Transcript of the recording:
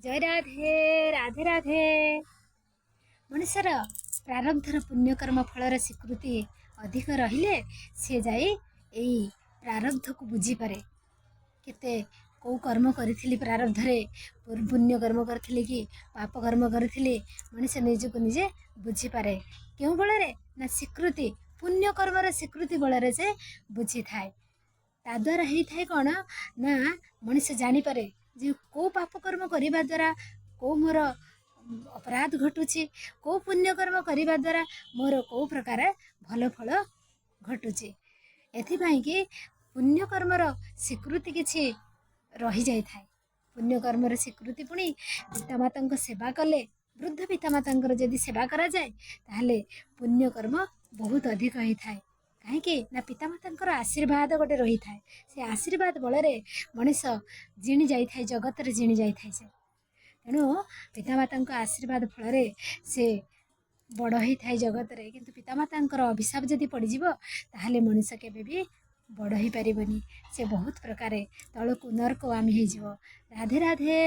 ଜୟ ରାଧେ, ରାଧେ ରାଧେ। ମଣିଷର ପ୍ରାରବ୍ଧର ପୁଣ୍ୟକର୍ମ ଫଳର ସ୍ୱୀକୃତି ଅଧିକ ରହିଲେ ସେ ଯାଇ ଏଇ ପ୍ରାରବ୍ଧକୁ ବୁଝିପାରେ। କେତେ କେଉଁ କର୍ମ କରିଥିଲି ପ୍ରାରବ୍ଧରେ, ପୁଣ୍ୟ କର୍ମ କରିଥିଲି କି ପାପ କର୍ମ କରିଥିଲି, ମଣିଷ ନିଜକୁ ନିଜେ ବୁଝିପାରେ। କେଉଁ ବଳରେ ନା ସ୍ୱୀକୃତି, ପୁଣ୍ୟ କର୍ମର ସ୍ୱୀକୃତି ବଳରେ ସେ ବୁଝିଥାଏ। ତା ଦ୍ୱାରା ହେଇଥାଏ କ'ଣ ନା ମଣିଷ ଜାଣିପାରେ ଯେ କେଉଁ ପାପ କର୍ମ କରିବା ଦ୍ୱାରା କେଉଁ ମୋର ଅପରାଧ ଘଟୁଛି, କେଉଁ ପୁଣ୍ୟକର୍ମ କରିବା ଦ୍ୱାରା ମୋର କେଉଁ ପ୍ରକାର ଭଲ ଫଳ ଘଟୁଛି। ଏଥିପାଇଁ କି ପୁଣ୍ୟକର୍ମର ସ୍ୱୀକୃତି କିଛି ରହିଯାଇଥାଏ। ପୁଣ୍ୟକର୍ମର ସ୍ୱୀକୃତି ପୁଣି ପିତାମାତାଙ୍କ ସେବା କଲେ, ବୃଦ୍ଧ ପିତାମାତାଙ୍କର ଯଦି ସେବା କରାଯାଏ, ତାହେଲେ ପୁଣ୍ୟକର୍ମ ବହୁତ ଅଧିକ ହେଇଥାଏ। କାହିଁକି ନା ପିତାମାତାଙ୍କର ଆଶୀର୍ବାଦ ଗୋଟେ ରହିଥାଏ। ସେ ଆଶୀର୍ବାଦ ବଳରେ ମଣିଷ ଜିଣି ଯାଇଥାଏ, ଜଗତରେ ଜିଣି ଯାଇଥାଏ ସେ। ତେଣୁ ପିତାମାତାଙ୍କ ଆଶୀର୍ବାଦ ଫଳରେ ସେ ବଡ଼ ହେଇଥାଏ ଜଗତରେ। କିନ୍ତୁ ପିତାମାତାଙ୍କର ଅଭିଶାପ ଯଦି ପଡ଼ିଯିବ, ତାହେଲେ ମଣିଷ କେବେ ବି ବଡ଼ ହେଇପାରିବନି। ସେ ବହୁତ ପ୍ରକାରେ ତଳକୁ ନର୍କଗାମୀ ହେଇଯିବ। ରାଧେ ରାଧେ।